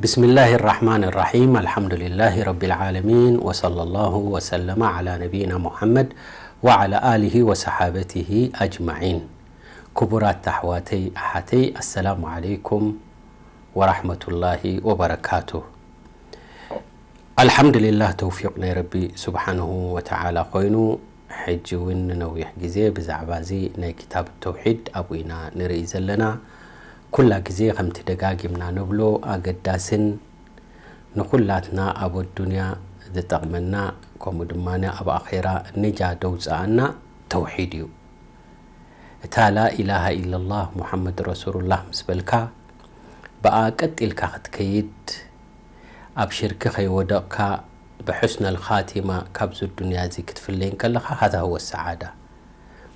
بسم الله الرحمن الرحيم. الحمد لله رب العالمين، وصلى الله وسلم على نبينا محمد وعلى آله وصحابته أجمعين. ክቡራት ኣሕዋተይ ኣሓተይ፣ ኣሰላሙ ዓለይኩም ወራሕመቱላሂ ወበረካቱ። ኣልሓምዱሊላህ፣ ተውፊቕ ናይ ረቢ ስብሓንሁ ወተዓላ ኮይኑ፣ ሕጂ እውን ንነዊሕ ግዜ ብዛዕባ እዚ ናይ ክታብ ተውሒድ ኣብኡ ኢና ንርኢ ዘለና። ኩላ ግዜ ከምቲ ደጋጊምና ንብሎ፣ ኣገዳስን ንኹላትና ኣብ ኣዱንያ ዝጠቕመና፣ ከምኡ ድማ ኣብ ኣኼራ ነጃ ደውፅኣና ተውሒድ እዩ። እታ ላኢላሃ ኢለላህ ሙሓመድ ረሱሉላህ ምስ በልካ፣ ብኣ ቀጥ ኢልካ ክትከይድ፣ ኣብ ሽርኪ ከይወደቕካ፣ ብሑስነል ኻቲማ ካብዚ ዱንያ እዚ ክትፍለይ እንከለኻ፣ ሃዛ ሁወ ሰዓዳ።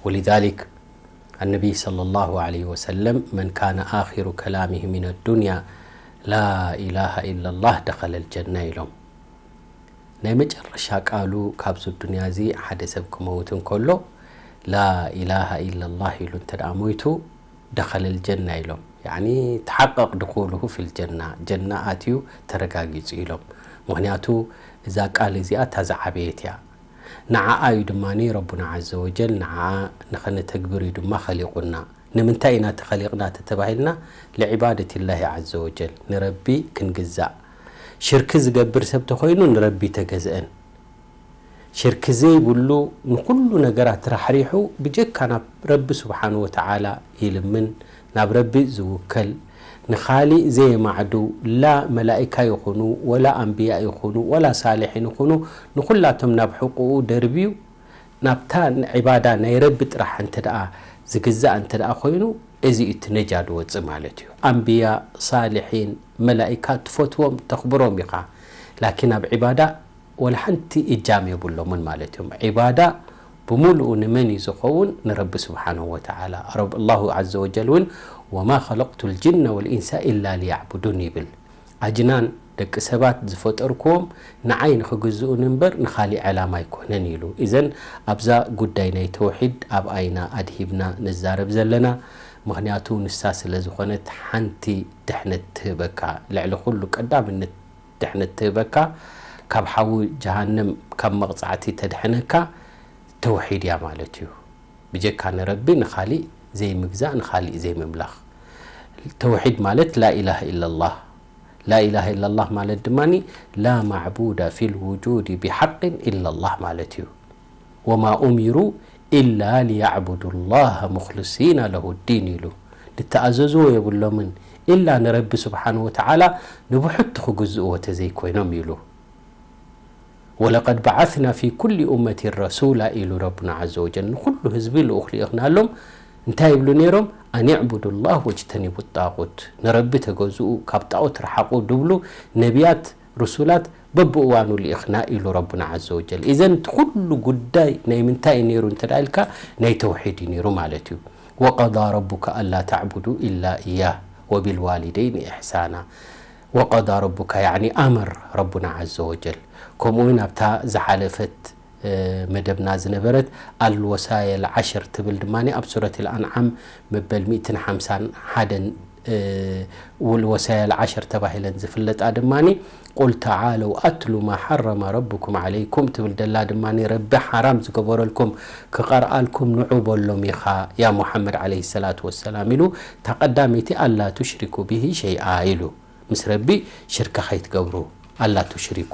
ወሊዛሊክ ኣነቢይ ሰለላሁ ዓለይሂ ወሰለም፣ መን ካነ ኣኺሩ ከላሚሂ ሚነ ዱንያ ላ ኢላሃ ኢለላህ ደኸለል ጀና ኢሎም። ናይ መጨረሻ ቃሉ ካብዚ ዱንያ እዚ ሓደ ሰብ ክመውት እንከሎ፣ ላ ኢላሃ ኢለላህ ኢሉ እንተ ደኣ ሞይቱ፣ ደኸለል ጀና ኢሎም። ያዕኒ፣ ተሓቀቕ ድኹሉሁ ፊል ጀና፣ ጀና ኣትዩ ተረጋጊጹ ኢሎም። ምኽንያቱ፣ እዛ ቃል እዚኣ እታ ዝዓበየት እያ። ንዓኣ እዩ ድማ ረቡና ዓዘ ወጀል፣ ንዓኣ ንኸነተግብር እዩ ድማ ኸሊቑና። ንምንታይ ኢና ተኸሊቕና ተተባሂልና፣ ልዕባደት ላሂ ዓዘ ወጀል፣ ንረቢ ክንግዛእ። ሽርኪ ዝገብር ሰብ ተኾይኑ ንረቢ ተገዝአን። ሽርኪ ዘይብሉ፣ ንኹሉ ነገራት ራሕሪሑ ብጀካ ናብ ረቢ ስብሓን ወተዓላ ይልምን፣ ናብ ረቢ ዝውከል፣ ንኻሊእ ዘየማዕዱ፣ ላ መላኢካ ይኹኑ፣ ወላ ኣንብያ ይኹኑ፣ ወላ ሳልሒን ይኹኑ፣ ንኹላቶም ናብ ሕቁኡ ደርብዩ፣ ናብታ ዒባዳ ናይ ረቢ ጥራሕ እንተ ደኣ ዝግዛእ እንተ ደኣ ኮይኑ፣ እዚ እቲ ነጃ ድወጽእ ማለት እዩ። ኣንብያ፣ ሳልሒን፣ መላኢካ ትፈትዎም፣ ተኽብሮም ኢኻ። ላኪን ኣብ ዒባዳ ወላ ሓንቲ እጃም የብሎምን ማለት እዮም። ዒባዳ ብምሉኡ ንመን እዩ ዝኸውን? ንረቢ ስብሓንሁ ወተዓላ። ረብ-፣ ኣላሁ ዓዘ ወጀል እውን፣ "ወማ ኸለቅቱ ልጅነ ወልኢንሳ ኢላ ሊያዕቡዱን" ይብል። ኣጅናን ደቂ ሰባት ዝፈጠርክዎም ንዓይ ንኽግዝኡን እምበር ንኻሊእ ዕላማ ኣይኮነን ኢሉ። ኢዘን ኣብዛ ጉዳይ ናይ ተውሒድ ኣብኣ ኢና ኣድሂብና ንዛረብ ዘለና። ምኽንያቱ ንሳ ስለ ዝኾነት ሓንቲ ድሕነት ትህበካ፣ ልዕሊ ኩሉ ቀዳምነት ድሕነት ትህበካ፣ ካብ ሓዊ ጀሃነም ካብ መቕጻዕቲ ተድሕነካ ተውሒድ እያ ማለት እዩ። ብጀካ ንረቢ ንኻሊእ ዘይምግዛእ፣ ንኻሊእ ዘይምምላኽ። ተውሒድ ማለት ላኢላሃ ኢለላህ። ላኢላሃ ኢለላህ ማለት ድማ ላ ማዕቡደ ፊል ውጁድ ቢሓቅን ኢለላህ ማለት እዩ። ወማ ኡሚሩ ኢላ ሊያዕቡዱ ላህ ሙኽልሲና ለሁ ዲን ኢሉ። ዝተኣዘዝዎ የብሎምን፣ ኢላ ንረቢ ስብሓን ወተዓላ ንብሕቱ ክግዝእዎ ተዘይኮይኖም ኢሉ። ወለቀድ በዓትና ፊ ኩሊ ኡመቲን ረሱላ ኢሉ ረቡና ዓዘ ወጀል። ንኹሉ ህዝቢ ልኡኽ ልኢኽናሎም። እንታይ ይብሉ ነይሮም? ኣን ዕቡዱ ላህ ወጅተኒቡ ጣቁት፣ ንረቢ ተገዝኡ፣ ካብ ጣኦት ረሓቑ ድብሉ ነቢያት፣ ርሱላት በብእዋኑ ልኢኽና ኢሉ ረቡና ዓዘ ወጀል። ኢዘን እቲ ኩሉ ጉዳይ ናይ ምንታይ እዩ ነይሩ እንተ ደኣ ኢልካ፣ ናይ ተውሒድ እዩ ነይሩ ማለት እዩ። ወቀዳ ረቡከ ኣላ ተዕቡዱ ኢላ እያህ ወቢልዋሊደይን ኢሕሳና። ወቀዳ ረቡካ፣ ያዕኒ ኣመር ረቡና ዓዘ ወጀል። ከምኡ እውን ኣብታ ዝሓለፈት፣ እ፣ መደብና ዝነበረት ኣልወሳየል ዓሽር ትብል ድማ ኣብ ሱረት ኣልኣንዓም መበል ሚእትን ሓምሳን ሓደን፣ እ፣ ውል ወሳየል ዓሽር ተባሂለን ዝፍለጣ ድማ ቁል ተዓለው ኣትሉ ማ ሓረመ ረብኩም ዓለይኩም ትብል ደላ ድማ ረቢ ሓራም ዝገበረልኩም ክቐርኣልኩም ንዑ በሎም ኢኻ ያ ሙሓመድ ዓለይሂ ሰላቱ ወሰላም ኢሉ። እታ ቀዳመይቲ ኣላ ቱሽሪኩ ብሂ ሸይኣ ኢሉ። ምስ ረቢ ሽርካ ኸይትገብሩ፣ ኣላ ቱሽሪኩ፣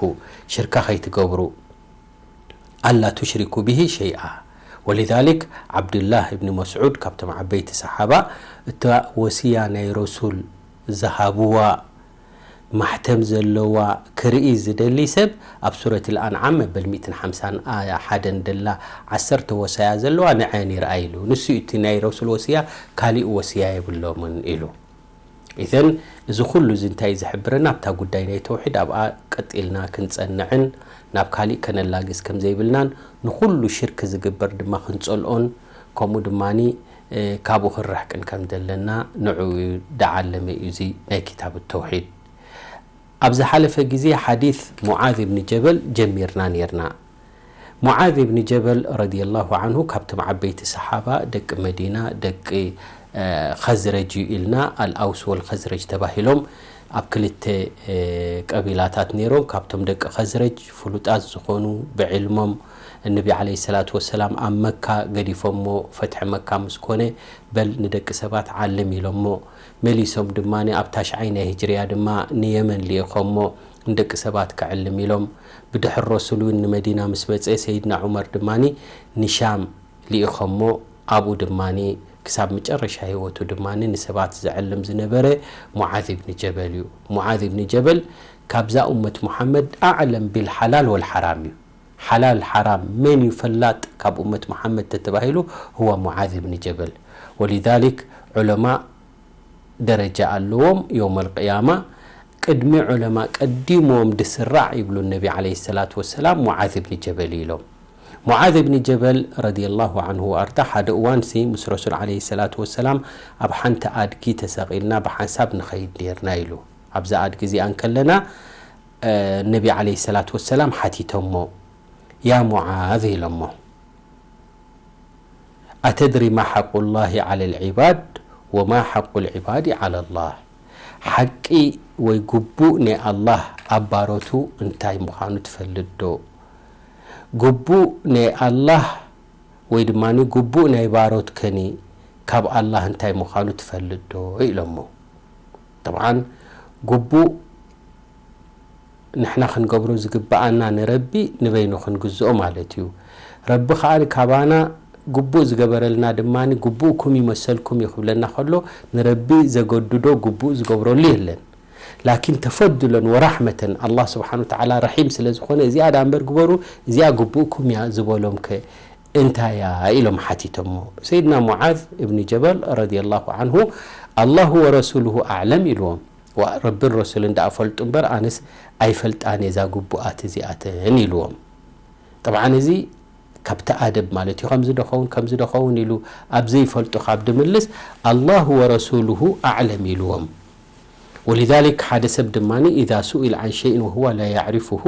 ሽርካ ኸይትገብሩ፣ ኣላ ቱሽሪኩ ብሂ ሸይኣ። ወሊዛሊክ ዓብዱላህ እብኒ መስዑድ ካብቶም ዓበይቲ ሰሓባ፣ እታ ወስያ ናይ ረሱል ዝሃብዋ ማሕተም ዘለዋ ክርኢ ዝደሊ ሰብ ኣብ ሱረት ኣልኣንዓም መበል ሚእትን ሓምሳን ኣያ ሓደን ደላ ዓሰርተ ወሳያ ዘለዋ ንዐን ይርኣይ ኢሉ። ንሱ እዩ እቲ ናይ ረሱል ወስያ፣ ካሊእ ወስያ የብሎምን ኢሉ። ኢዘን እዚ ኩሉ እዚ እንታይ እዩ ዝሕብረና? ኣብታ ጉዳይ ናይ ተውሒድ ኣብኣ ቀጢልና ክንጸንዕን ናብ ካሊእ ከነላግስ ከም ዘይብልናን ንኹሉ ሽርክ ዝግበር ድማ ክንጸልኦን ከምኡ ድማኒ፣ እ፣ ካብኡ ክንርሕቅን ከም ዘለና ንዕኡ ደዓለመ እዩ እዚ ናይ ክታብ ተውሒድ። ኣብ ዝሓለፈ ግዜ ሓዲስ ሙዓዝ ብኒ ጀበል ጀሚርና ኔርና። ሙዓዝ ብኒ ጀበል ረዲየላሁ ዓንሁ ካብቶም ዓበይቲ ሰሓባ ደቂ መዲና፣ ደቂ፣ እ፣ ኸዝረጅ እዩ ኢልና፣ ኣልኣውስ ወልኸዝረጅ ተባሂሎም ኣብ ክልተ ቀቢላታት ነይሮም። ካብቶም ደቂ ኸዝረጅ ፍሉጣት ዝኾኑ ብዕልሞም፣ እነቢ ዓለይሂ ሰላቱ ወሰላም ኣብ መካ ገዲፎሞ፣ ፈትሒ መካ ምስ ኮነ፣ በል ንደቂ ሰባት ዓልም ኢሎሞ። መሊሶም ድማ ኣብ ታሽዓይ ናይ ሂጅርያ ድማ ንየመን ልኢኾሞ፣ ንደቂ ሰባት ክዕልም ኢሎም። ብድሕር ረሱል እውን ንመዲና ምስ መጸ፣ ሰይድና ዑመር ድማ ንሻም ልኢኾሞ። ኣብኡ ድማ ክሳብ መጨረሻ ህይወቱ ድማ ንሰባት ዘዕልም ዝነበረ ሙዓዝ ኢብኒ ጀበል እዩ። ሙዓዝ ኢብኒ ጀበል ካብዛ ኡመት ሙሓመድ ኣዕለም ቢልሓላል ወልሓራም እዩ። ሓላል ሓራም መን እዩ ፈላጥ ካብ ኡመት ሙሓመድ ተተባሂሉ፣ ህወ ሙዓዝ ኢብኒ ጀበል። ወሊዛሊክ ዑለማ ደረጃ ኣለዎም። የውመል ቅያማ ቅድሚ ዑለማ ቀዲሞም ድስራዕ ይብሉ ነቢ ዓለይሂ ሰላቱ ወሰላም ሙዓዝ ኢብኒ ጀበል ኢሎም። ሙዓዝ ኢብኒ ጀበል ረዲየላሁ ዐንሁ ወኣርዳ ሓደ እዋንሲ ምስ ረሱል ዓለይሂ ሰላቱ ወሰላም ኣብ ሓንቲ ኣድጊ ተሰቒልና ብሓንሳብ ንኸይድ ነይርና ኢሉ። ኣብዛ ኣድጊ እዚኣ እንከለና ነቢ ዓለይሂ ሰላቱ ወሰላም ሓቲቶሞ፣ ያ ሙዓዝ ኢሎሞ፣ ኣተድሪ ማ ሓቁ ላሂ ዓለ ልዒባድ ወማ ሓቁ ልዒባዲ ዓለ ላህ፣ ሓቂ ወይ ግቡእ ናይ ኣላህ ኣብ ባሮቱ እንታይ ምዃኑ ትፈልጥ ዶ? ግቡእ ናይ ኣላህ ወይ ድማ ግቡእ ናይ ባሮት ከኒ ካብ ኣላህ እንታይ ምዃኑ ትፈልጥ ዶ ኢሎሞ። ጠብዓን ግቡእ ንሕና ክንገብሮ ዝግብኣና ንረቢ ንበይኑ ክንግዝኦ ማለት እዩ። ረቢ ከኣ ካባና ግቡእ ዝገበረልና ድማ ግቡእኩም ይመሰልኩም እዩ ክብለና ከሎ ንረቢ ዘገድዶ ግቡእ ዝገብረሉ የለን። ላኪን ተፈዱለን ወራሕመተን ኣላህ ስብሓን ወተዓላ ረሒም ስለ ዝኾነ እዚኣ ዳ እምበር ግበሩ፣ እዚኣ ግቡእኩም እያ ዝበሎም ከ እንታይ እያ ኢሎም ሓቲቶሞ። ሰይድና ሙዓዝ እብኒ ጀበል ረዲየላሁ ዓንሁ ኣላሁ ወረሱሉሁ ኣዕለም ኢልዎም። ረብን ረሱልን ደኣ ፈልጡ እምበር ኣነስ ኣይፈልጣን እየ እዛ ግቡኣት እዚኣተን ኢልዎም። ጠብዓን እዚ ካብቲ ኣደብ ማለት እዩ። ከምዚ ዶ ኸውን ከምዚ ዶ ኸውን ኢሉ ኣብ ዘይፈልጦ ካብ ድምልስ ኣላሁ ወረሱሉሁ ኣዕለም ኢልዎም። ወሊዛሊክ ሓደ ሰብ ድማ ኢዛ ሱኢለ ዓን ሸይን ወሁወ ላ ያዕሪፉሁ፣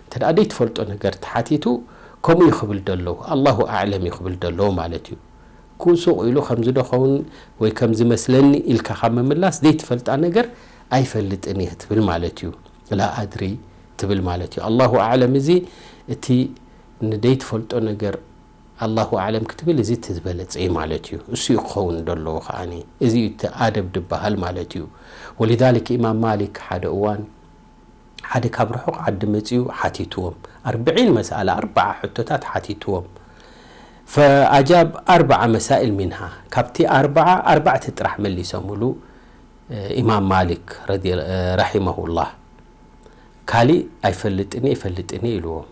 እንተ ደኣ ዘይትፈልጦ ነገር ተሓቲቱ ከምኡ እዩ ክብል ደለዉ፣ ኣላሁ ኣዕለም እዩ ክብል ደለዉ ማለት እዩ። ኩሱቕ ኢሉ ከምዚ ዶ ኸውን ወይ ከምዚ መስለኒ ኢልካ ካብ ምምላስ ዘይትፈልጣ ነገር ኣይፈልጥን እየ ትብል ማለት እዩ። ላ ኣድሪ ትብል ማለት እዩ። ኣላሁ ኣዕለም እዚ እቲ ንደይትፈልጦ ነገር ኣላሁ ኣዕለም ክትብል እዚ እቲ ዝበለጸ እዩ ማለት እዩ። እሱ እዩ ክኸውን ደለዎ ከዓኒ። እዚ እዩ እቲ ኣደብ ድበሃል ማለት እዩ። ወሊዛሊክ ኢማም ማሊክ ሓደ እዋን ሓደ ካብ ርሑቕ ዓዲ መጺኡ ሓቲትዎም። ኣርብዒን መስኣላ፣ ኣርብዓ ሕቶታት ሓቲትዎም። ፈኣጃብ ኣርብዓ መሳኢል ሚንሃ፣ ካብቲ ኣርብዓ ኣርባዕተ ጥራሕ መሊሶምሉ። ኢማም ማሊክ ረዲ-፣ ረሒመሁላህ ካሊእ ኣይፈልጥን እየ፣ ኣይፈልጥን እየ ኢልዎም።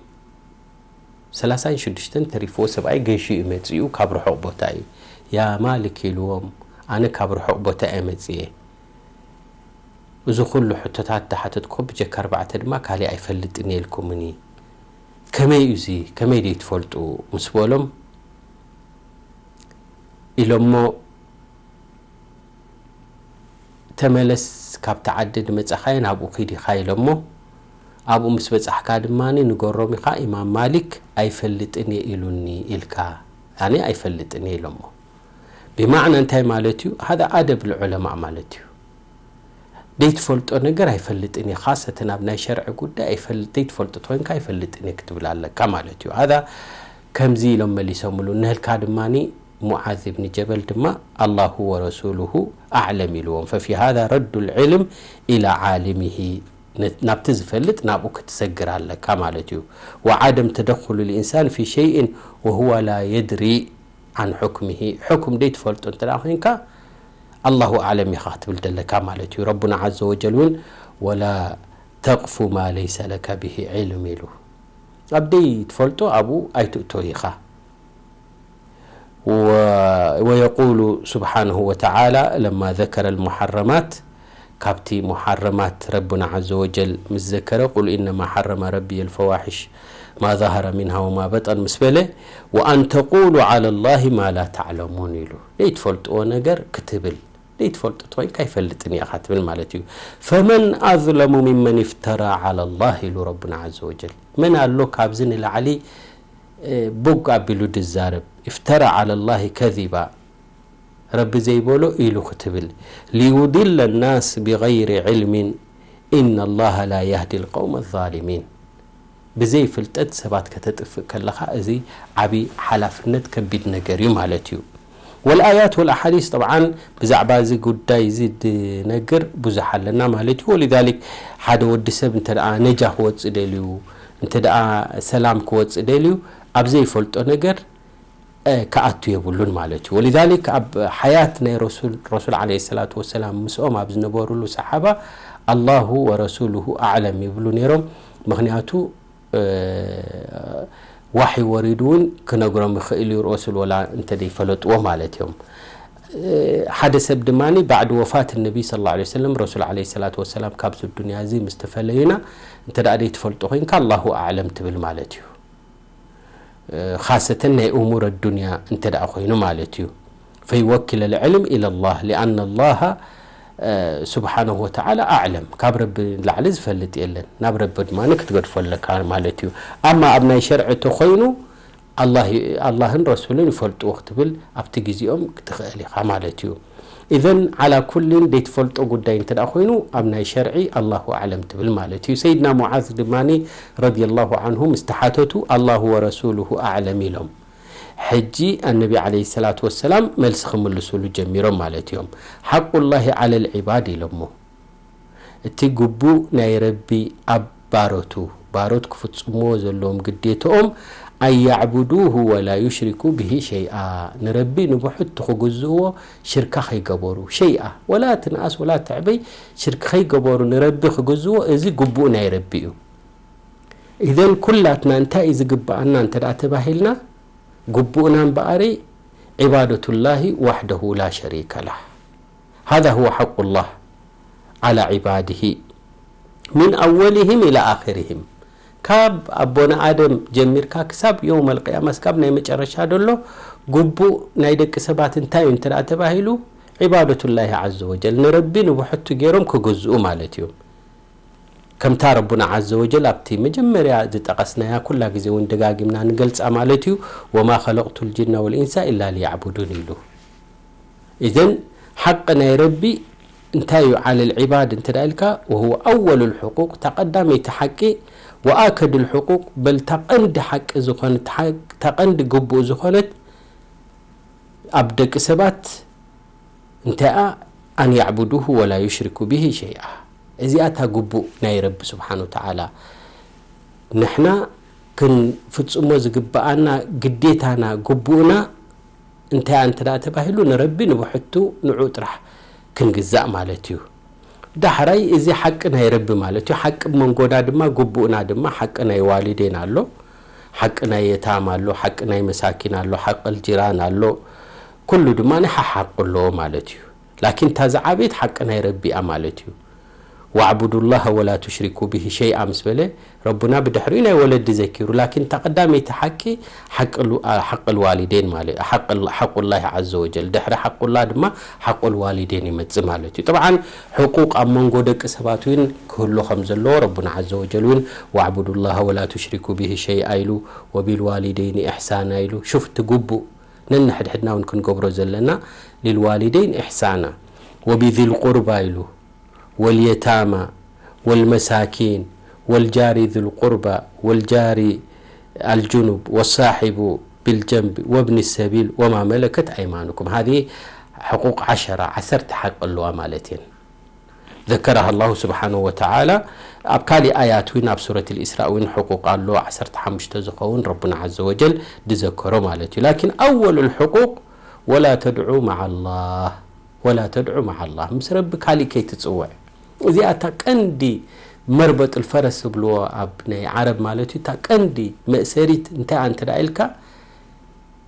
ሰላሳን ሽዱሽተን ተሪፍዎ ሰብኣይ ገይሹ እዩ መጺኡ፣ ካብ ርሑቕ ቦታ እዩ። ያ ማሊክ ኢልዎም፣ ኣነ ካብ ርሑቕ ቦታ እየ መጺኤ። እዚ ኩሉ ሕቶታት ዝሓተትኩም ብጀካ ኣርባዕተ ድማ ካሊእ ኣይፈልጥን እየ ኢልኩምኒ። ከመይ እዩ እዚ? ከመይ ደይትፈልጡ? ምስ በሎም ኢሎሞ፣ ተመለስ፣ ካብቲ ዓዲ ድመጻኻዮ ናብኡ ኪድ ኢኻ ኢሎሞ። ኣብኡ ምስ በጻሕካ ድማ ንገሮም ኢኻ ኢማም ማሊክ ኣይፈልጥን እየ ኢሉኒ ኢልካ። ኣነ ኣይፈልጥን እየ ኢሎሞ። ብማዕና እንታይ ማለት እዩ? ሃዛ ኣደብ ልዑለማእ ማለት እዩ። ዘይትፈልጦ ነገር ኣይፈልጥን እየ፣ ካሰተን ኣብ ናይ ሸርዒ ጉዳይ ኣይፈልጥ፣ ዘይትፈልጦ ተኮይንካ ኣይፈልጥን እየ ክትብል ኣለካ ማለት እዩ። ሃዛ ከምዚ ኢሎም መሊሶምሉ። ነህልካ ድማ ሙዓዝ ብን ጀበል ድማ ኣላሁ ወረሱሉሁ ኣዕለም ኢልዎም። ፈፊ ሃዛ ረዱ ልዕልም ኢላ ዓሊሚሂ፣ ነ-፣ ናብቲ ዝፈልጥ ናብኡ ክትሰግር ኣለካ ማለት እዩ። ወዓደም ተደኹሉ ልኢንሳን ፊ ሸይእን ወሁወ ላ የድሪ ዓን ሑክሚሂ፣ ሕኩም ደይትፈልጦ እንተ ደኣ ኮይንካ ኣላሁ ኣዕለም ኢኻ ክትብል ዘለካ ማለት እዩ። ረቡና ዓዘ ወጀል እውን ወላ ተቕፉ ማ ለይሰ ለከ ብሂ ዒልም ኢሉ። ኣብ ደይትፈልጦ ኣብኡ ኣይትእቶ ኢኻ። ወ-፣ ወየቁሉ ስብሓንሁ ወተዓላ ለማ ዘከረ ልሙሓረማት፣ ካብቲ ሙሓረማት ረቡና ዓዘ ወጀል ምስ ዘከረ፣ ቁል ኢነማ ሓረመ ረቢየ ልፈዋሒሽ ማ ዛሀረ ሚንሃ ወማ በጠን ምስ በለ፣ ወኣን ተቁሉ ዓላ ላሂ ማ ላ ተዕለሙን ኢሉ። ዘይትፈልጥዎ ነገር ክትብል፣ ዘይትፈልጦ ተኮይንካ ኣይፈልጥን እየ ኢኻ ትብል ማለት እዩ። ፈመን ኣዝለሙ ሚመን እፍተራ ዓላ ላህ ኢሉ ረቡና ዓዘ ወጀል። መን ኣሎ ካብዚ ንላዕሊ፣ እ፣ ቦግ ኣቢሉ ድዛረብ? እፍተራ ዓላ ላህ ከዚባ፣ ረቢ ዘይበሎ ኢሉ ክትብል፣ ሊዩድለ ናስ ብገይሪ ዕልሚን፣ إن الله لا يهدي القوم الظالمين። ብዘይ ፍልጠት ሰባት ከተጥፍእ ከለኻ፣ እዚ ዓቢ ሓላፍነት፣ ከቢድ ነገር እዩ ማለት እዩ። والآيات والأحاديث طبعا ብዛዕባ እዚ ጉዳይ እዚ ድነግር ብዙሕ ኣለና ማለት እዩ። ولذلك ሓደ ወዲ ሰብ እንተ ደኣ ነጃ ክወጽእ ደልዩ፣ እንተ ደኣ ሰላም ክወጽእ ደልዩ፣ ኣብ ዘይፈልጦ ነገር ክኣቱ የብሉን ማለት እዩ። ولذلك ኣብ ሓያት ናይ ረሱል ረሱል عليه الصلاة والسلام ምስኦም ኣብ ዝነበሩሉ ሰሓባ الله ورسوله أعلم ይብሉ ነይሮም። ምክንያቱ ዋሒ ወሪዱ እውን ክነግሮም ይኽእል እዩ ረሱል ወላ እንተ ዘይፈለጥዎ ማለት እዮም። ሓደ ሰብ ድማ بعد وفاة النبي صلى الله عليه وسلم ረሱል عليه الصلاة والسلام ካብዚ ዱንያ እዚ ምስ ተፈለዩና እንተ ደኣ ዘይትፈልጦ ኮይንካ الله أعلم ትብል ማለት እዩ። خاصة ናይ أمور الدنيا እንተ ደኣ ኮይኑ ማለት እዩ። فيوكل العلم إلى الله لأن الله سبحانه وتعالى أعلم ካብ ረቢ ንላዕሊ ዝፈልጥ የለን። ናብ ረቢ ድማ ክትገድፎ ኣለካ ማለት እዩ። ኣማ ኣብ ናይ ሸርዒ ተኮይኑ ኣላህን ረሱልን ይፈልጥዎ ክትብል ኣብቲ ግዜኦም ክትኽእል ኢኻ ማለት እዩ። إذن على كل ዘይትፈልጦ ጉዳይ እንተ ደኣ ኮይኑ ኣብ ናይ ሸርዒ الله أعلم ትብል ማለት እዩ። ሰይድና ሙዓዝ ድማ رضي الله عنه ምስ ተሓተቱ الله ورسوله أعلم ኢሎም። ሕጂ ኣነቢ عليه الصلاة والسلام መልሲ ክምልሱሉ ጀሚሮም ማለት እዮም። حق الله على العباد ኢሎሞ። እቲ ግቡእ ናይ ረቢ ኣብ ባሮቱ፣ ባሮት ክፍጽምዎ ዘለዎም ግዴትኦም أن يعبدوه ولا يشركوا به شيئا ንረቢ ንብሕቱ ክግዝእዎ ሽርካ ከይገበሩ شيئا ولا ትንኣስ ولا ትዕበይ ሽርክ ከይገበሩ ንረቢ ክግዝእዎ እዚ ግቡእ ናይ ረቢ እዩ። إذن ኩላትና እንታይ እዩ ዝግብኣና እንተ ደኣ ተባሂልና ግቡእና እምበኣሪ عبادة الله وحده لا شريك له هذا هو حق الله على عباده من أولهم إلى آخرهم ካብ ኣቦና ኣደም ጀሚርካ ክሳብ يوم القيامة ክሳብ ናይ መጨረሻ ደሎ ግቡእ ናይ ደቂ ሰባት እንታይ እዩ እንተ ደኣ ተባሂሉ عبادة الله عز وجل ንረቢ ንብሕቱ ገይሮም ክግዝኡ ማለት እዩ። ከምታ ረቡና عز وجل ኣብቲ መጀመርያ ዝጠቐስናያ ኩላ ግዜ እውን ደጋጊምና ንገልጻ ማለት እዩ። وما خلقت الجن والإنس إلا ليعبدون ኢሉ። إذن ሓቂ ናይ ረቢ እንታይ እዩ على العباد እንተ ደኣ ኢልካ وهو أول الحقوق እታ ቀዳመይቲ ሓቂ وآكد الحقوق በል እታ ቀንዲ ሓቂ ዝኾነት እታ ቀንዲ ግቡእ ዝኾነት ኣብ ደቂ ሰባት እንታይ እያ أن يعبدوه ولا يشركوا به شيئا እዚኣ እታ ግቡእ ናይ ረቢ ስብሓን ወተዓላ ንሕና ክንፍጽሞ ዝግብኣና ግዴታና ግቡእና እንታይ እያ እንተ ደኣ ተባሂሉ ንረቢ ንብሕቱ ንዑ ጥራሕ ክንግዛእ ማለት እዩ። ዳሕራይ እዚ ሓቂ ናይ ረቢ ማለት እዩ። ሓቂ መንጎና ድማ ግቡእና ድማ ሓቂ ናይ ዋሊዴን ኣሎ፣ ሓቂ ናይ የታም ኣሎ፣ ሓቂ ናይ መሳኪን ኣሎ፣ ሓቂ ልጅራን ኣሎ። ኩሉ ድማ ናይ ሓሓቂ ኣለዎ ማለት እዩ። ላኪን እታ ዝዓበየት ሓቂ ናይ ረቢ እያ ማለት እዩ። واعبدوا الله ولا تشركوا به شيئا ምስ በለ ረቡና ብድሕሪኡ ናይ ወለዲ ዘኪሩ። ላኪን እታ ቀዳመይቲ ሓቂ ሓቂ ሉ- ሓቂ ልዋሊዴን ማለት ሓቂ ል- ሓቁ ላሂ ዓዘ ወጀል ድሕሪ ሓቁላ ድማ ሓቁ ልዋሊዴን ይመጽእ ማለት እዩ። ጠብዓን ሕቁቅ ኣብ መንጎ ደቂ ሰባት እውን ክህሉ ከም ዘለዎ ረቡና ዓዘ ወጀል እውን واعبدوا الله ولا تشركوا به شيئا ኢሉ وبالوالدين إحسانا ኢሉ። ሹፍ እቲ ግቡእ ነንሕድሕድና እውን ክንገብሮ ዘለና للوالدين إحسانا وبذي القربى ኢሉ واليتامى والمساكين والجار ذي القربى والجار الجنب والصاحب بالجنب وابن السبيل وما ملكت أيمانكم هذه حقوق عشرة ዓሰርተ ሓቂ ኣለዋ ማለት እየን። ذكرها الله سبحانه وتعالى ኣብ ካሊእ ኣያት እውን ኣብ ሱረት الإسراء እውን ሕቁቅ ኣሎ ዓሰርተ ሓሙሽተ ዝኸውን ረቡና عز وجل ድዘከሮ ማለት እዩ። لكن أول الحقوق ولا تدعوا مع الله ولا تدعوا مع الله ምስ ረቢ ካሊእ ከይትጽውዕ። እዚኣ እታ ቀንዲ መርበጥ الفرس ዝብልዎ ኣብ ናይ ዓረብ ማለት እዩ። እታ ቀንዲ መእሰሪት እንታይ እንተ ኢልካ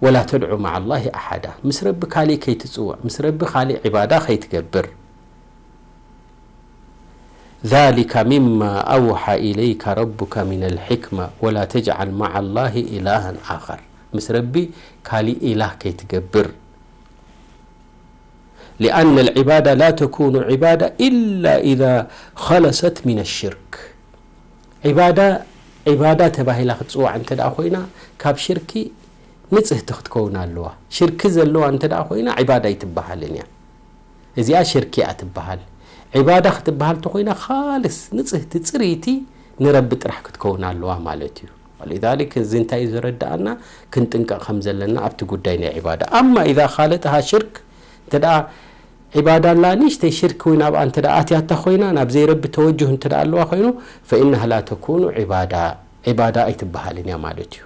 ولا تدعوا مع الله أحدا ምስ ረቢ ካሊእ ከይትጽውዕ ምስ ረቢ ካሊእ عبادة ከይትገብር ذلك مما أوحى إليك ربك من الحكمة ولا تجعل مع الله إلها آخر ምስ ረቢ ካሊእ إله ከይትገብር لأن العبادة لا تكون عبادة إلا إذا خلصت من الشرك عبادة عبادة ተባሂላ ክትጽዋዕ እንተ ደኣ ኮይና ካብ ሽርኪ ንጽህቲ ክትከውን ኣለዋ። ሽርኪ ዘለዋ እንተ ደኣ ኮይና عبادة ኣይትበሃልን እያ። እዚኣ ሽርኪ እያ ትበሃል። ዒባዳ ክትበሃል ተኾይና ካልስ ንጽህቲ ጽርይቲ ንረቢ ጥራሕ ክትከውን ኣለዋ ማለት እዩ። ولذلك እዚ እንታይ እዩ ዘረድኣና? ክንጥንቀቕ ከም ዘለና ኣብቲ ጉዳይ ናይ ዒባዳ። ኣማ ኢዛ ኻለጥሃ ሽርክ፣ እንተ ደኣ ዒባዳ ኣላ ንእሽተይ ሽርክ እውን ኣብኣ እንተ ደኣ ኣትያታ ኮይና፣ ናብ ዘይረቢ ተወጅህ እንተ ደኣ ኣለዋ ኮይኑ፣ ፈኢነሃ ላ ተኩኑ ዒባዳ፣ ዒባዳ ኣይትበሃልን እያ ማለት እዩ።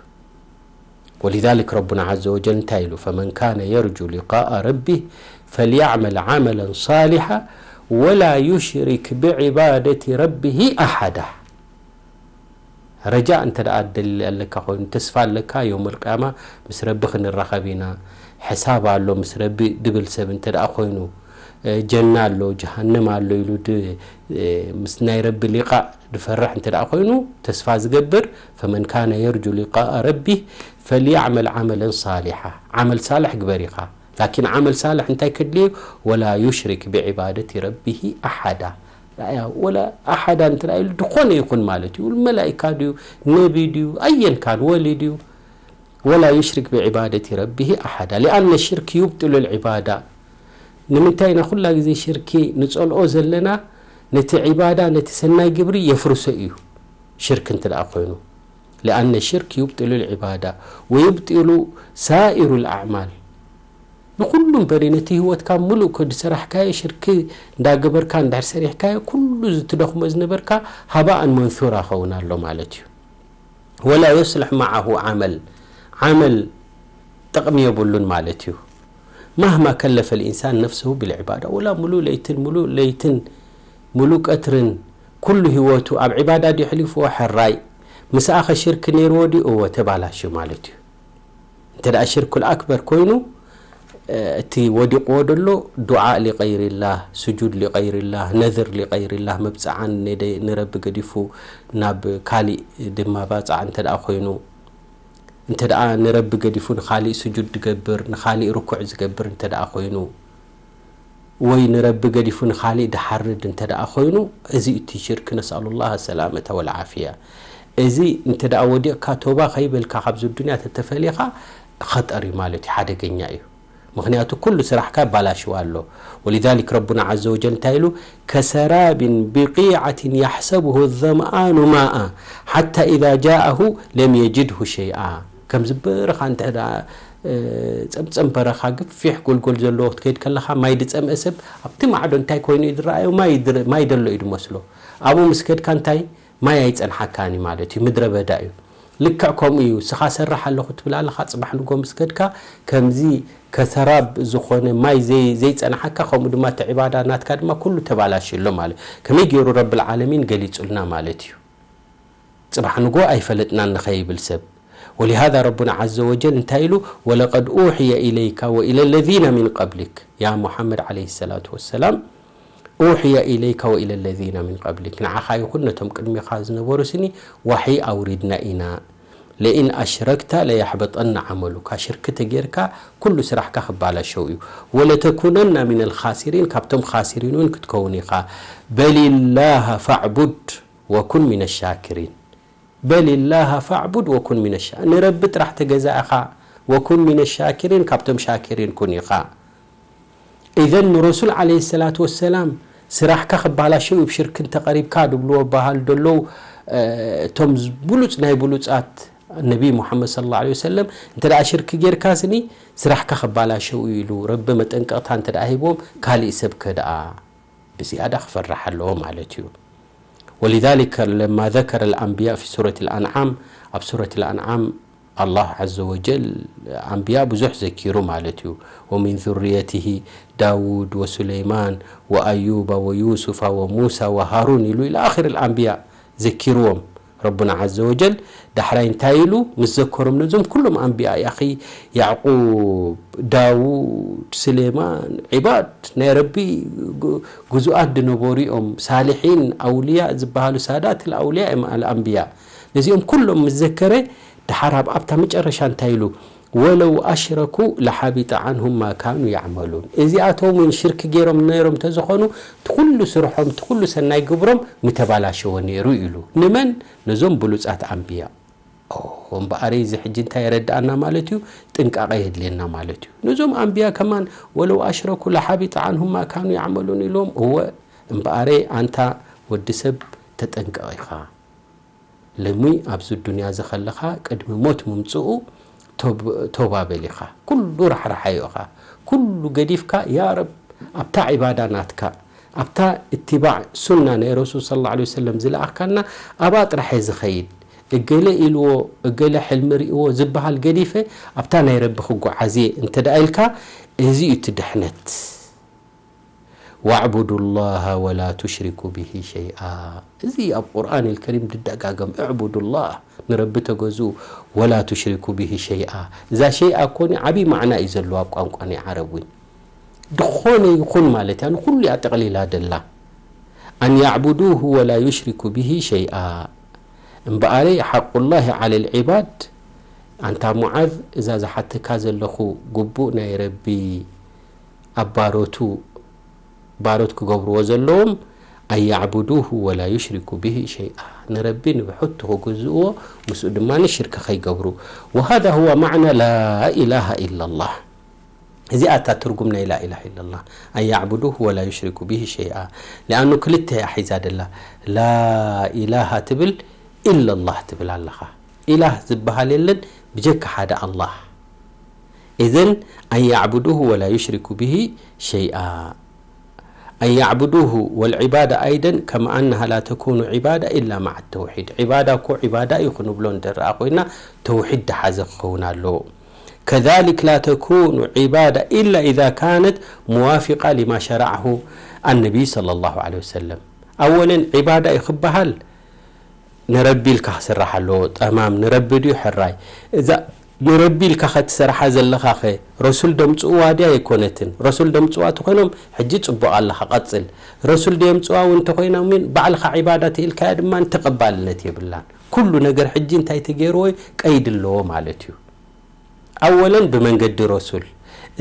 ولذلك ረቡና ዐዘ ወጀል እንታይ ኢሉ? ፈመን ካነ የርጁ ሊቃኣ ረቢህ ፈልያዕመል ዓመለን ሳሊሓ ወላ ዩሽሪክ ብዒባደቲ ረቢሂ ኣሓዳ። ረጃእ እንተ ደኣ ደሊ ኣለካ ኮይኑ፣ ተስፋ ኣለካ፣ የውመል ቅያማ ምስ ረቢ ክንራኸብ ኢና፣ ሕሳብ ኣሎ ምስ ረቢ ድብል ሰብ እንተ ደኣ ኮይኑ፣ እ፣ ጀና ኣሎ፣ ጀሃነም ኣሎ ኢሉ ድ-፣ እ፣ ምስ ናይ ረቢ ሊቃእ ድፈርሕ እንተ ደኣ ኮይኑ፣ ተስፋ ዝገብር፣ ፈመን ካነ የርጁ ሊቃኣ ረቢህ ፈልያዕመል ዓመለን ሳሊሓ፣ ዓመል ሳልሕ ግበር ኢኻ። ላኪን ዓመል ሳልሕ እንታይ ከድልዩ? ወላ ዩሽሪክ ብዒባደቲ ረቢሂ ኣሓዳ። ያ፣ ወላ ኣሓዳ እንተ ኢሉ ድኾነ ይኹን ማለት እዩ። መላኢካ ድዩ፣ ነቢ ድዩ፣ ኣየን ካን፣ ወሊ ድዩ፣ ወላ ዩሽሪክ ብዒባደቲ ረቢሂ ኣሓዳ። ሊኣነ ሽርክ ዩብጢሉ ልዒባዳ። ንምንታይ ኢና ኩላ ግዜ ሽርኪ ንጸልኦ ዘለና? ነቲ ዒባዳ፣ ነቲ ሰናይ ግብሪ የፍርሶ እዩ። ሽርክ እንተ ደኣ ኮይኑ። ሊኣነ ሽርክ ዩብጢሉ ልዒባዳ ወዩብጢሉ ሳኢሩ ልኣዕማል። ንኹሉ እምበሪ ነቲ ህይወትካ ምሉእ እኮ ዝሰራሕካዮ ሽርክ እንዳገበርካ እንድሕር ሰሪሕካዮ፣ ኩሉ ዝትደኽሞ ዝነበርካ ሃባእን መንሱራ ኸውን ኣሎ ማለት እዩ። ወላ የስልሕ መዓሁ ዓመል፣ ዓመል ጥቕሚ የብሉን ማለት እዩ። ማህማ ከለፈ ልኢንሳን ነፍሰሁ ብልዕባዳ፣ ወላ ሙሉእ ለይትን ሙሉእ ለይትን ሙሉእ ቀትርን ኩሉ ህይወቱ ኣብ ዕባዳ ድዩ ሕሊፍዎ? ሕራይ። ምስኣኸ ሽርክ ነይርዎ ድዩ? እወ፣ ተባላሽዩ ማለት እዩ። እንተ ደኣ ሽርኩል ኣክበር ኮይኑ፣ እ፣ እቲ ወዲቕዎ ደሎ ዱዓእ ሊቀይሪላህ፣ ስጁድ ሊቀይሪላህ፣ ነዝር ሊቀይሪላህ፣ መብጽዓን ንደ-፣ ንረቢ ገዲፉ ናብ ካሊእ ድማ ባጽዓ እንተ ደኣ ኮይኑ፣ እንተ ደኣ ንረቢ ገዲፉ ንኻሊእ ስጁድ ዝገብር፣ ንኻሊእ ርኩዕ ዝገብር እንተ ደኣ ኮይኑ፣ ወይ ንረቢ ገዲፉ ንኻሊእ ድሓርድ እንተ ደኣ ኮይኑ፣ እዚ እቲ ሽርክ፣ ነስኣሉላህ ሰላመተ ወልዓፍያ። እዚ እንተ ደኣ ወዲቕካ፣ ቶባ ከይበልካ ካብዚ ዱንያ ተተፈሊኻ፣ ኸጠር እዩ ማለት እዩ፣ ሓደገኛ እዩ። ምኽንያቱ ኩሉ ስራሕካ ኣባላሽዋ ኣሎ። ወሊዛሊክ ረቡና ዐዘ ወጀል እንታይ ኢሉ? ከሰራቢን ቢቂዓትን ያሕሰቡሁ ዘምኣኑ ማኣ ሓታ ኢዛ ጃኣሁ ለም የጅድሁ ሸይኣ። ከምዚ በረኻ እንተ ደኣ፣ እ፣ ጸምጸም በረኻ፣ ገፊሕ ጎልጎል ዘለዎ ክትከይድ ከለኻ፣ ማይ ዝጸምአ ሰብ ኣብቲ ማዕዶ እንታይ ኮይኑ እዩ ዝረኣዮ? ማይ ድረ-፣ ማይ ደሎ እዩ ዝመስሎ። ኣብኡ ምስ ከድካ እንታይ? ማይ ኣይጸንሓካን እዩ ማለት እዩ፣ ምድረ በዳ እዩ። ልክዕ ከምኡ እዩ፣ እስኻ ሰራሕ ኣለኹ ትብል ኣለኻ፣ ጽባሕ ንጎ ምስ ከድካ ከምዚ ከሰራብ ዝኾነ ማይ ዘይ-፣ ዘይጸንሓካ፣ ከምኡ ድማ እቲ ዕባዳ ናትካ ድማ ኩሉ ተባላሽዩ ኣሎ ማለት እዩ። ከመይ ገይሩ ረብል ዓለሚን ገሊጹልና ማለት እዩ? ጽባሕ ንጎ ኣይፈለጥናን ንኸይብል ሰብ። ወሊሃዛ ረቡና ዐዘ ወጀል እንታይ ኢሉ? ወለቀድ ኡሕየ ኢለይካ ወኢለ ለዚነ ሚን ቀብሊክ። ያ ሙሓመድ ዓለይሂ ሰላቱ ወሰላም፣ ኡሕየ ኢለይካ ወኢለ ለዚነ ሚን ቀብሊክ። ንዓኻ ይኹን ነቶም ቅድሚኻ ዝነበሩ ስኒ ዋሕይ ኣውሪድና ኢና። ለኢን ኣሽረክተ ለየሕበጠነ ዓመሉካ። ሽርክ ተጌርካ ኩሉ ስራሕካ ክባላሸው እዩ። ወለተኩነና ሚነል ኻሲሪን፣ ካብቶም ኻሲሪን እውን ክትከውን ኢኻ። በሊላሃ ፈዕቡድ ወኩን ሚነ ሻኪሪን። በሊላሃ ፈዕቡድ ወኩን ሚነ ሻ-፣ ንረቢ ጥራሕ ተገዛእኻ፣ ወኩን ሚነ ሻኪሪን፣ ካብቶም ሻኪሪን ኩን ኢኻ። ኢዘን ንረሱል ዓለይሂ ሰላቱ ወሰላም ስራሕካ ክባላሸው እዩ፣ ብሽርክ እንተቐሪብካ ድብልዎ በሃል ደለዉ፣ እ፣ እቶም ዝ-፣ ብሉጽ ናይ ብሉጻት ነቢ ሙሓመድ ሰለላሁ ዐለይሂ ወሰለም፣ እንተ ደኣ ሽርክ ጌርካ ስኒ ስራሕካ ክባላሸው እዩ ኢሉ ረቢ መጠንቀቕታ እንተ ደኣ ሂብዎም፣ ካሊእ ሰብከ ደኣ ብዝያዳ ክፈርሕ ኣለዎ ማለት እዩ። ወሊዛሊከ ለማ ዘከረ ልኣንብያ ፊ ሱረት ልኣንዓም፣ ኣብ ሱረት ልኣንዓም ኣላህ ዐዘ ወጀል ኣንብያ ብዙሕ ዘኪሩ ማለት እዩ። ወሚን ዙርየትሂ ዳውድ ወሱለይማን ወኣዩባ ወዩሱፋ ወሙሳ ወሃሩን ኢሉ ኢላ ኣኺር ልኣንብያ ዘኪርዎም ረቡና ዐዘ ወጀል። ዳሕራይ እንታይ ኢሉ ምስ ዘከሮም ነዞም ኩሎም ኣንብያ፣ ያኺ ያዕቁብ፣ ዳውድ፣ ስሌማን፣ ዒባድ ናይ ረቢ ግ-፣ ግዙኣት ዝነበሩ እዮም። ሳልሒን፣ ኣውልያ ዝበሃሉ፣ ሳዳት ኣውልያ እዮም ኣልኣንብያ። ነዚኦም ኩሎም ምስ ዘከረ፣ ድሓር ኣብ ኣብታ መጨረሻ እንታይ ኢሉ? ወለው ኣሽረኩ ለሓቢጠ ዓንሁም ማ ካኑ ያዕመሉን። እዚኣቶም እውን ሽርክ ገይሮም ነይሮም እንተዝኾኑ፣ እቲ ኩሉ ስርሖም፣ እቲ ኩሉ ሰናይ ግብሮም ምተባላሸወ ነይሩ ኢሉ። ንመን? ነዞም ብሉጻት ኣንብያ። ኦ፣ እምበኣር እዚ ሕጂ እንታይ የረድኣና ማለት እዩ? ጥንቃቐ የድልየና ማለት እዩ። ነዞም ኣንብያ ከማን ወለው ኣሽረኩ ለሓቢጠ ዓንሁም ማ ካኑ ያዕመሉን ኢልዎም። እወ፣ እምበኣረ ኣንታ ወዲ ሰብ ተጠንቀቕ ኢኻ። ለሚ ኣብዚ ዱንያ እዚ ከለኻ ቅድሚ ሞት ምምጽኡ ቶብ-፣ ቶባ በል ኢኻ። ኩሉ ራሕራሓዮ ኢኻ። ኩሉ ገዲፍካ፣ ያ ረብ፣ ኣብታ ዒባዳ ናትካ፣ ኣብታ እትባዕ ሱና ናይ ረሱል ሰለላሁ ዐለይሂ ወሰለም ዝለኣኽካና፣ ኣብኣ ጥራሕ እየ ዝኸይድ። እገለ ኢልዎ፣ እገለ ሕልሚ ርእይዎ ዝበሃል ገዲፈ ኣብታ ናይ ረቢ ክጓዓዝ እየ እንተ ደኣ ኢልካ፣ እዚ እዩ እቲ ድሕነት። "ወዕቡዱ ላህ ወላ ቱሽሪኩ ብሂ ሸይኣ." እዚ ኣብ ቁርኣን ልከሪም ድደጋገም፣ "እዕቡዱ ላህ፣ ንረቢ ተገዝኡ፣ ወላ ቱሽሪኩ ብሂ ሸይኣ." እዛ ሸይኣ ኮኒ ዓብዪ ማዕና እዩ ዘለዎ ኣብ ቋንቋ ናይ ዓረብ እውን። ድኾነ ይኹን ማለት እያ፣ ንኹሉ እያ ጠቕሊላ ደላ። "ኣን ያዕቡዱሁ ወላ ዩሽሪኩ ብሂ ሸይኣ." እምበኣረይ ሓቁላሂ ዓለል ዒባድ፣ ኣንታ ሙዓዝ፣ እዛ ዝሓተካ ዘለኹ ግቡእ ናይ ረቢ ኣብ ባሮቱ፣ ባሮት ክገብርዎ ዘለዎም፣ "ኣን ያዕቡዱሁ ወላ ዩሽሪኩ ብሂ ሸይኣ፣ ንረቢ ንብሕቱ ክግዝእዎ፣ ምስኡ ድማ ሽርክ ከይገብሩ። ወሃዛ ሁወ ማዕና ላ ኢላሃ ኢላላህ." እዚኣ እታ ትርጉም ናይ ላ ኢላሃ ኢላላህ። "ኣን ያዕቡዱሁ ወላ ዩሽሪኩ ብሂ ሸይኣ." ሊኣኑ ክልተ እያ ሒዛ ደላ። ላ ኢላሃ ትብል፣ ኢላላህ ትብል ኣለኻ። ኢላህ ዝበሃል የለን ብጀካ ሓደ ኣላህ። ኢዘን፣ "ኣን ያዕቡዱሁ ወላ ዩሽሪኩ ብሂ ሸይኣ." "ኣን ያዕቡዱሁ ወልዒባዳ ኣይደን ከማ ኣነሃ ላ ተኩኑ ዒባዳ ኢላ መዓ ተውሒድ." ዒባዳ እኮ ዒባዳ እዩ ክንብሎ እንተ ደኣ ኮይና፣ ተውሒድ ደሓዘ ክኸውን ኣለዎ። "ከዛሊክ ላ ተኩኑ ዒባዳ ኢላ ኢዛ ካነት ሙዋፊቃ ሊማ ሸረዐሁ ኣነቢይ ሰለላሁ ዐለይሂ ወሰለም." ኣወለን፣ ዒባዳ እዩ ክበሃል፣ ንረቢ ኢልካ ክስራሕ ኣለዎ። ጠማም ንረቢ ድዩ ሕራይ? እዛ ንረቢ ኢልካ ከትሰርሓ ዘለኻኸ፣ ረሱል ደምጽእዋ ድያ ኣይኮነትን? ረሱል ደምጽእዋ ተኾይኖም፣ ሕጂ ጽቡቕ ኣለኻ፣ ቀጽል። ረሱል ደየምጽእዋ እውን እንተኾይኖም፣ ባዕልኻ ዒባዳ ተኢልካያ ድማ ተቐባልነት የብላን። ኩሉ ነገር ሕጂ እንታይ ተገይርዎ እዩ? ቀይዲ ኣለዎ ማለት እዩ። ኣወለን ብመንገዲ ረሱል።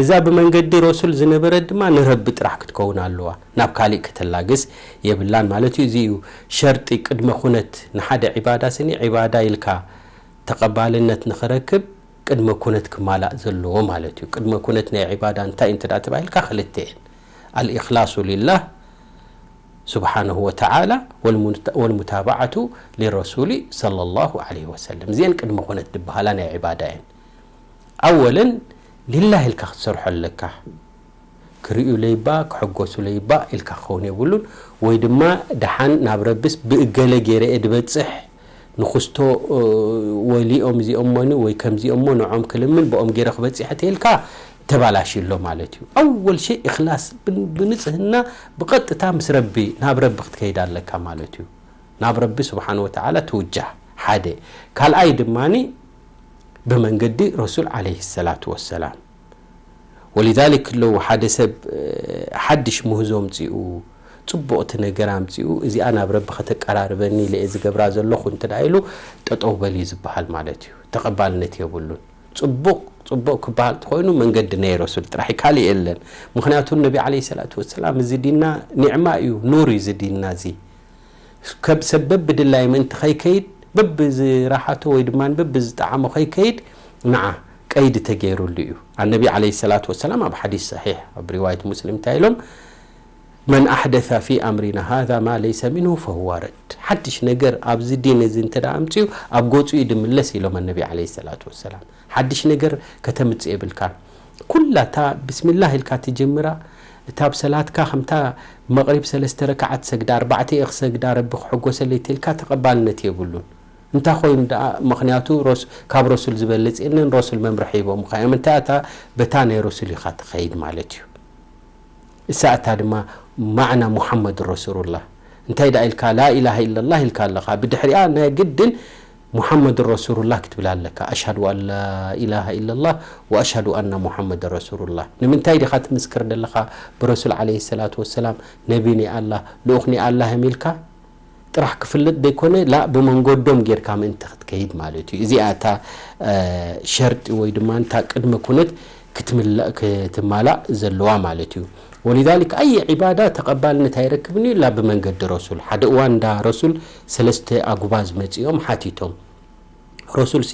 እዛ ብመንገዲ ረሱል ዝነበረት ድማ ንረቢ ጥራሕ ክትከውን ኣለዋ። ናብ ካሊእ ከተላግስ የብላን ማለት እዩ። እዚ እዩ ሸርጢ፣ ቅድመ ኩነት ንሓደ ዒባዳ ስኒ፣ ዒባዳ ኢልካ ተቐባልነት ንኽረክብ ቅድመ ኩነት ክማላእ ዘለዎ ማለት እዩ። ቅድመ ኩነት ናይ ዒባዳ እንታይ እንተ ደኣ ተባሂልካ ክልተ እየን። ኣልኢኽላሱ ሊላህ ስብሓነሁ ወተዓላ ወልሙታ-፣ ወልሙታባዓቱ ሊረሱሊ ሰለላሁ ዐለይሂ ወሰለም። እዚአን ቅድመ ኩነት ዝበሃላ ናይ ዒባዳ እየን። ኣወለን ሊላህ ኢልካ ክትሰርሖ ኣለካ። ክርእዩ ለይባ፣ ክሕጎሱ ለይባ ኢልካ ክኸውን የብሉን። ወይ ድማ ደሓን ናብ ረብስ ብእገለ ገይረ እየ ድበጽሕ፣ ንኽስቶ፣ እ፣ ወሊኦም እዚኦም ሞኒ ወይ ከምዚኦም ሞ ንዖም ክልምን ብኦም ገይረ ክበጽሕ ተይልካ ተባላሽሎ ማለት እዩ። ኣወል ሸይ እኽላስ ብን-፣ ብንጽህና ብቐጥታ ምስ ረቢ፣ ናብ ረቢ ክትከይድ ኣለካ ማለት እዩ። ናብ ረቢ ስብሓነ ወተዓላ ትውጃህ ሓደ። ካልኣይ ድማኒ ብመንገዲ ረሱል ዓለይሂ ሰላቱ ወሰላም። ወሊዛሊክ ኣለዉ ሓደ ሰብ፣ እ፣ ሓድሽ ምህዞ ኣምጺኡ፣ ጽቡቕቲ ነገር ኣምጺኡ፣ እዚኣ ናብ ረቢ ከተቀራርበኒ ኢለ እየ ዝገብራ ዘለኹ እንተ ደኣ ኢሉ፣ ጠጠው በል እዩ ዝበሃል ማለት እዩ። ተቐባልነት የብሉን። ጽቡቕ፣ ጽቡቕ ክበሃል ተኾይኑ መንገዲ ናይ ረሱል ጥራሕ እዩ፣ ካልእ የለን። ምኽንያቱ ነቢ ዓለይሂ ሰላቱ ወሰላም፣ እዚ ዲንና ኒዕማ እዩ፣ ኑር እዩ እዚ ዲንና እዚ። ከብ-፣ ሰብ በብድላዩ ምእንቲ ከይከይድ፣ በብዝረሓቶ ወይ ድማ በብዝጠዓሞ ከይከይድ፣ ንዓ ቀይዲ ተገይሩሉ እዩ። ኣነቢ ዓለይሂ ሰላቱ ወሰላም ኣብ ሓዲስ ሰሒሕ፣ ኣብ ሪዋየት ሙስሊም እንታይ ኢሎም? "መን ኣሕደሰ ፊ ኣምሪና ሃዛ ማ ለይሰ ሚንሁ ፈሁወ ረድ።" ሓድሽ ነገር ኣብዚ ዲን እዚ እንተ ደኣ ኣምጺኡ፣ ኣብ ገጹ እዩ ድምለስ ኢሎም ኣነቢ ዓለይሂ ሰላቱ ወሰላም። ሓድሽ ነገር ከተምጽእ የብልካን። ኩላ እታ ብስሚላህ ኢልካ ትጅምራ፣ እታ ኣብ ሰላትካ ከምታ መቕሪብ ሰለስተ ረክዓት ሰግዳ፣ ኣርባዕተ እየ ክሰግዳ ረቢ ክሕጎሰለይ ተልካ ተቐባልነት የብሉን። እንታይ ኮይኑ ደኣ? ምኽንያቱ ረሱ-፣ ካብ ረሱል ዝበልጽ የለን፣ ረሱል መምርሒ ሂቦምኻ እዮም። እንታይ እታ በታ ናይ ረሱል ኢኻ ትኸይድ ማለት እዩ። እሳ እታ ድማ ማዕና ሙሓመድ ረሱሉላህ። እንታይ ደኣ ኢልካ ላኢላሃ ኢለላህ ኢልካ ኣለኻ፣ ብድሕሪኣ ናይ ግድን ሙሓመድ ረሱሉላህ ክትብል ኣለካ። ኣሽሃዱ ኣን ላኢላሃ ኢለላህ ወኣሽሃዱ ኣና ሙሓመድ ረሱሉላህ። ንምንታይ ዲኻ ትምስክር ዘለኻ ብረሱል ዓለይሂ ሰላቱ ወሰላም ነቢ ናይ ኣላህ፣ ልኡኽ ናይ ኣላህ እዮም ኢልካ? ጥራሕ ክፍለጥ ዘይኮነ፣ ላ ብመንገዶም ጌርካ ምእንቲ ክትከይድ ማለት እዩ። እዚኣ እታ፣ እ፣ ሸርጢ ወይ ድማ እታ ቅድመ ኩነት ክትምላ-፣ ክትማላእ ዘለዋ ማለት እዩ። ወሊዛሊክ ኣየ ዒባዳ ተቐባልነት ኣይረክብን እዩ፣ ላ ብመንገዲ ረሱል። ሓደ እዋን እንዳ ረሱል ሰለስተ ኣጉባዝ መጺኦም ሓቲቶም። ረሱል ሲ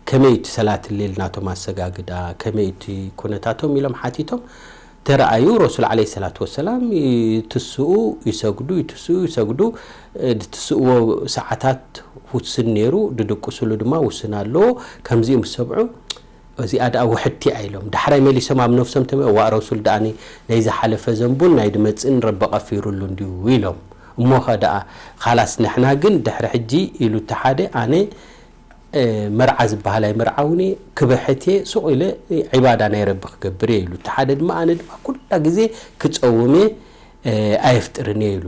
ከመይ እቲ ሰላት ሌል ናቶም ኣሰጋግዳ፣ ከመይ እቲ ኩነታቶም ኢሎም ሓቲቶም። ተረኣዩ። ረሱል ዓለይሂ ሰላቱ ወሰላም ይትስኡ ይሰግዱ፣ ይትስኡ ይሰግዱ። እ፣ ድትስእዎ ሰዓታት ውስን ነይሩ፣ ድድቅስሉ ድማ ውስን ኣለዎ። ከምዚኡ ምስ ሰምዑ፣ "እዚኣ ደኣ ውሕድቲ እያ" ኢሎም። ዳሕራይ መሊሶም ኣብ ነፍሶም ተመ-፣ "ዋእ፣ ረሱል ደኣኒ ናይ ዝሓለፈ ዘንቡን ናይ ድመጽእን ረቢ ቀፊሩሉ እንድዩ" ኢሎም። እሞ ኸ ደኣ፣ "ኻላስ ንሕና ግን ድሕሪ ሕጂ" ኢሉ እቲ ሓደ፣ ኣነ እ፣ መርዓ ዝበሃል ኣይምርዓውን እየ፣ ክብሕት እየ፣ ሱቕ ኢለ ዒባዳ ናይ ረቢ ክገብር እየ ኢሉ። እቲ ሓደ ድማ፣ ኣነ ድማ ኩላ ግዜ ክጸውም እየ፣ እ፣ ኣየፍጥርን እየ ኢሉ።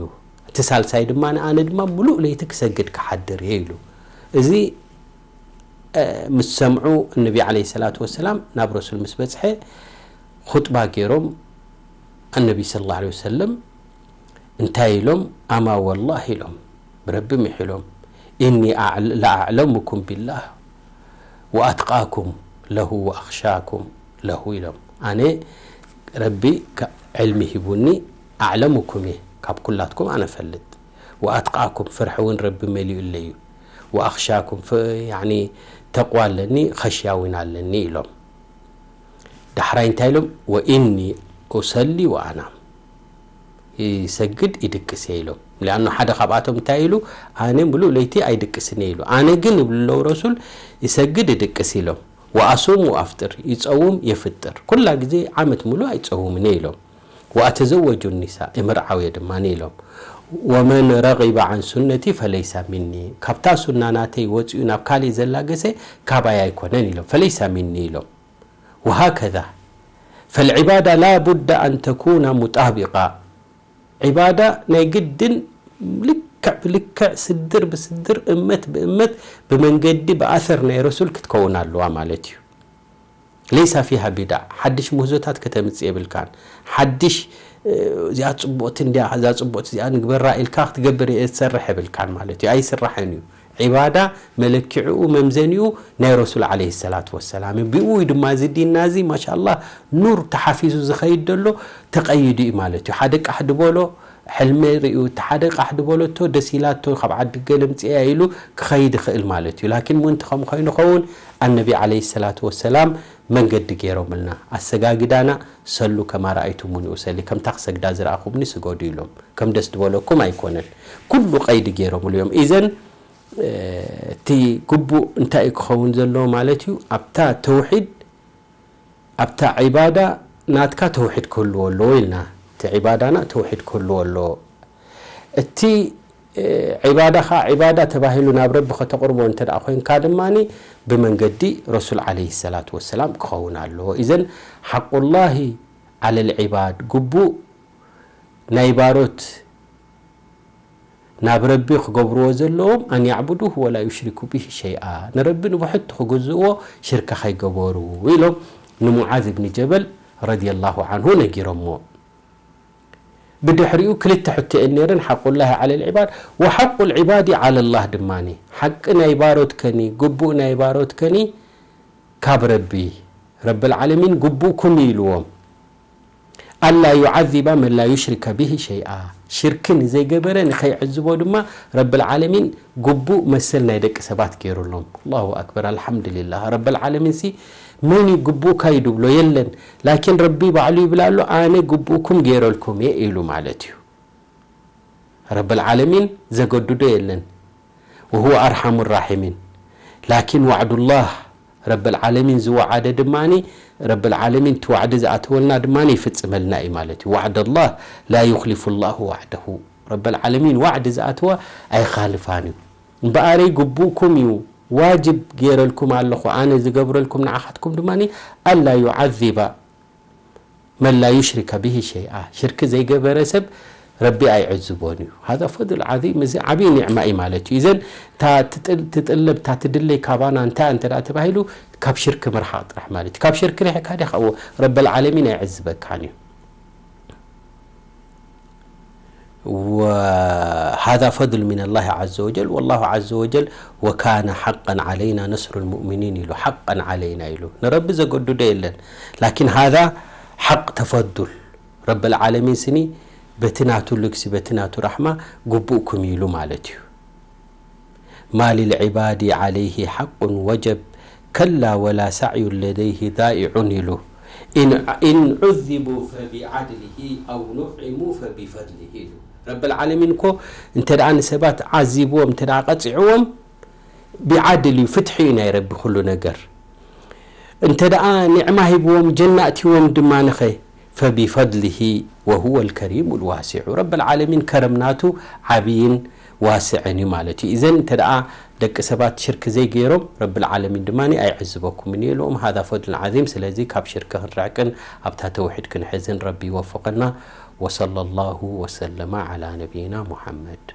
እቲ ሳልሳይ ድማ፣ ኣነ ድማ ምሉእ ለይቲ ክሰግድ ክሓድር እየ ኢሉ። እዚ፣ እ፣ ምስ ሰምዑ፣ እነቢ ዓለይሂ ሰላቱ ወሰላም ናብ ረሱል ምስ በጽሐ፣ ኹጥባ ገይሮም፣ ኣነቢ ሰለላሁ ዐለይሂ ወሰለም እንታይ ኢሎም? "ኣማ ወላህ" ኢሎም፣ ብረቢ ምሒሎም፣ "ኢኒ ኣዕል-፣ ለኣዕለሙኩም ቢላህ ወኣትቃኩም ለሁ ወኣኽሻኩም ለሁ" ኢሎም። ኣነ ረቢ ከ-፣ ዕልሚ ሂቡኒ፣ ኣዕለሙኩም እየ፣ ካብ ኩላትኩም ኣነ ፈልጥ፣ ወኣትቃኩም፣ ፍርሒ እውን ረቢ መሊኡለይ እዩ፣ ወኣኽሻኩም፣ ፍ-፣ ያዕኒ ተቕዋ ኣለኒ፣ ኸሽያ እውን ኣለኒ ኢሎም። ዳሕራይ እንታይ ኢሎም? "ወኢኒ ኡሰሊ ወኣናም፣ ይሰግድ ይድቅስ እየ" ኢሎም። ሊኣኑ ሓደ ካብኣቶም እንታይ ኢሉ? "ኣነ ምሉእ ለይቲ ኣይድቅስን እየ" ኢሉ። "ኣነ ግን" ይብሉ ኣለዉ ረሱል፣ "ይሰግድ ይድቅስ" ኢሎም። "ወኣሱም ወኣፍጥር፣ ይጸውም የፍጥር፣ ኩላ ግዜ ዓመት ምሉእ ኣይጸውምን እየ" ኢሎም። "ወኣተዘወጁ ኒሳ፣ እምርዓው እየ ድማ" ኢሎም። "ወመን ረጊበ ዓን ሱነቲ ፈለይሳ ሚኒ፣ ካብታ ሱና ናተይ ወጺኡ ናብ ካሊእ ዘላገሰ ካባይ ኣይኮነን" ኢሎም። "ፈለይሳ ሚኒ" ኢሎም። ወሃከዛ ፈልዒባዳ ላ ቡዳ ኣን ተኩና ሙጣቢቃ፣ ዒባዳ ናይ ግድን ልክዕ ብልክዕ፣ ስድር ብስድር፣ እመት ብእመት፣ ብመንገዲ ብኣሰር ናይ ረሱል ክትከውን ኣለዋ ማለት እዩ። ለይሳ ፊሃ ቢድዓ፣ ሓድሽ ምህዞታት ከተምጽእ የብልካን። ሓድሽ፣ እ፣ እዚኣ ጽቡቕቲ እንድያ፣ እዛ ጽቡቕቲ እዚኣ ንግበራ ኢልካ ክትገብር እየ ዝሰርሕ የብልካን ማለት እዩ። ኣይስራሕን እዩ። ዒባዳ መለክዕኡ መምዘኒኡ ናይ ረሱል ዓለይሂ ሰላቱ ወሰላም እዩ። ብኡ እዩ ድማ እዚ ዲንና እዚ ማሻኣላህ ኑር ተሓፊዙ ዝኸይድ ዘሎ፣ ተቐይዱ እዩ ማለት እዩ። ሓደ ቃሕ ድበሎ ሕልሚ ርእዩ፣ እቲ ሓደ ቃሕ ድበለቶ ደስ ኢላቶ ካብ ዓዲ ገለ ምፅእያ ኢሉ ክኸይድ ይኽእል ማለት እዩ። ላኪን ምእንቲ ከም ኮይኑ ኸውን ኣነቢ ዓለይሂ ሰላቱ ወሰላም መንገዲ ገይሮምልና። ኣሰጋግዳና ሰሉ ከማ ረኣይቱሙኒ ኡሰሊ፣ ከምታ ክሰግዳ ዝረኣኹምኒ ስገዱ ኢሎም። ከም ደስ ድበለኩም ኣይኮነን። ኩሉ ቀይዲ ገይሮምሉ እዮም። ኢዘን እቲ ግቡእ እንታይ እዩ ክኸውን ዘለዎ ማለት እዩ? ኣብታ ተውሒድ፣ ኣብታ ዒባዳ ናትካ ተውሒድ ክህልዎ ኣለዎ ኢልና። እቲ ዒባዳና ተውሒድ ክህልዎ ኣለዎ። እቲ፣ እ፣ ዒባዳኻ ዒባዳ ተባሂሉ ናብ ረቢ ከተቕርቦ እንተ ደኣ ኮይንካ ድማኒ ብመንገዲ ረሱል ዓለይሂ ሰላቱ ወሰላም ክኸውን ኣለዎ። ኢዘን ሓቁላሂ ዓለል ዒባድ፣ ግቡእ ናይ ባሮት ናብ ረቢ ክገብርዎ ዘለዎም፣ ኣን ያዕቡዱሁ ወላ ዩሽሪኩ ቢሂ ሸይኣ፣ ንረቢ ንብሕቱ ክግዝእዎ ሽርካ ከይገበሩ ኢሎም ንሙዓዝ እብኒ ጀበል ረዲየላሁ ዓንሁ ነጊሮምዎ። ብድሕሪኡ ክልተ ሕቶ እየን ነይረን፣ ሓቁላሂ ዓለል ዒባድ ወሓቁል ዒባዲ ዓለላህ ድማኒ፣ ሓቂ ናይ ባሮት ከኒ፣ ግቡእ ናይ ባሮት ከኒ ካብ ረቢ፣ ረብል ዓለሚን ግቡእኩም እዩ ኢልዎም። ኣላ ዩዓዚባ መን ላ ዩሽሪከ ቢሂ ሸይኣ፣ ሽርኪ ንዘይገበረ ንኸይዕዝቦ ድማ ረብል ዓለሚን ግቡእ መሰል ናይ ደቂ ሰባት ገይሩሎም። ኣላሁ ኣክበር፣ ኣልሓምዱሊላህ። ረብል ዓለሚን ሲ መን እዩ ግቡእካ እዩ ድብሎ? የለን። ላኪን ረቢ ባዕሉ ይብል ኣሎ፣ ኣነ ግቡእኩም ገይረልኩም እየ ኢሉ ማለት እዩ። ረብል ዓለሚን ዘገድዶ የለን። ወሁወ ኣርሓሙ ራሒሚን። ላኪን ዋዕዱላህ፣ ረብል ዓለሚን ዝወዓደ ድማኒ፣ ረብል ዓለሚን እቲ ዋዕዲ ዝኣተወልና ድማኒ ይፍጽመልና እዩ ማለት እዩ። ዋዕደላህ ላ ዩኽሊፉላሁ ዋዕደሁ። ረብል ዓለሚን ዋዕዲ ዝኣተወ ኣይኻልፋን እዩ። እምበኣረይ ግቡእኩም እዩ፣ ዋጅብ ገይረልኩም ኣለኹ፣ ኣነ ዝገብረልኩም ንዓኻትኩም ድማኒ፣ ኣላ ዩዓዚባ መን ላ ዩሽሪከ ቢሂ ሸይኣ፣ ሽርኪ ዘይገበረ ሰብ ረቢ ኣይዕዝቦን እዩ። ሃዛ ፈድል ዓዚም፣ እዚ ዓብዪ ኒዕማ እዩ ማለት እዩ። እዘን እታ ትጥል-፣ ትጥለብ፣ እታ ትድለይ ካባና እንታይ እንተ ደኣ ተባሂሉ፣ ካብ ሽርኪ ምርሓቕ ጥራሕ ማለት እዩ። ካብ ሽርኪ ርሒቕካ ዲኻ፣ እዎ፣ ረበል ዓለሚን ኣይዕዝበካን እዩ። وهذا فضل من الله عز وجل، والله عز وجل وكان حقا علينا نصر المؤمنين ኢሉ፣ ሓቀን ዓለይና ኢሉ። ንረቢ ዘገድዶ የለን። ላኪን ሃዛ ሓቅ ተፈዱል። ረብል ዓለሚን ስኒ በቲ ናቱ ልግሲ፣ በቲ ናቱ ራሕማ ግቡእኩም ኢሉ ማለት እዩ። ማ ሊልዕባዲ ዓለይሂ ሓቁን ወጀብ፣ ከላ ወላ ሳዕዩን ለደይሂ ዳኢዑን ኢሉ። إن ዑذቡ ፈቢዓድሊሂ ኣው ኑዒሙ ፈቢፈድሊሂ ኢሉ። ረብል ዓለሚን እኮ እንተ ደኣ ንሰባት ዓዚብዎም፣ እንተ ደኣ ቀጺዕዎም፣ ቢዓድል እዩ፣ ፍትሒ እዩ ናይ ረቢ ኩሉ ነገር። እንተ ደኣ ኒዕማ ሂብዎም፣ ጀና ኣእትይዎም ድማ ንኸ ፈቢፈድሊሂ ወሁወ ልከሪሙ ልዋሲዑ። ረብል ዓለሚን ከረም ናቱ ዓብይን ዋስዕን እዩ ማለት እዩ። እዘን እንተ ደኣ ደቂ ሰባት ሽርክ ዘይገይሮም፣ ረብል ዓለሚን ድማ ኣይዕዝበኩምን እዩ ኢሎም። ሃዛ ፈድሉን ዓዚም። ስለዚ ካብ ሽርክ ክንርሕቅን ኣብታ ተውሒድ ክንሕዝን ረቢ ይወፍቐና። ወሰለ ላሁ ወሰለመ ዓላ ነቢይና ሙሓመድ።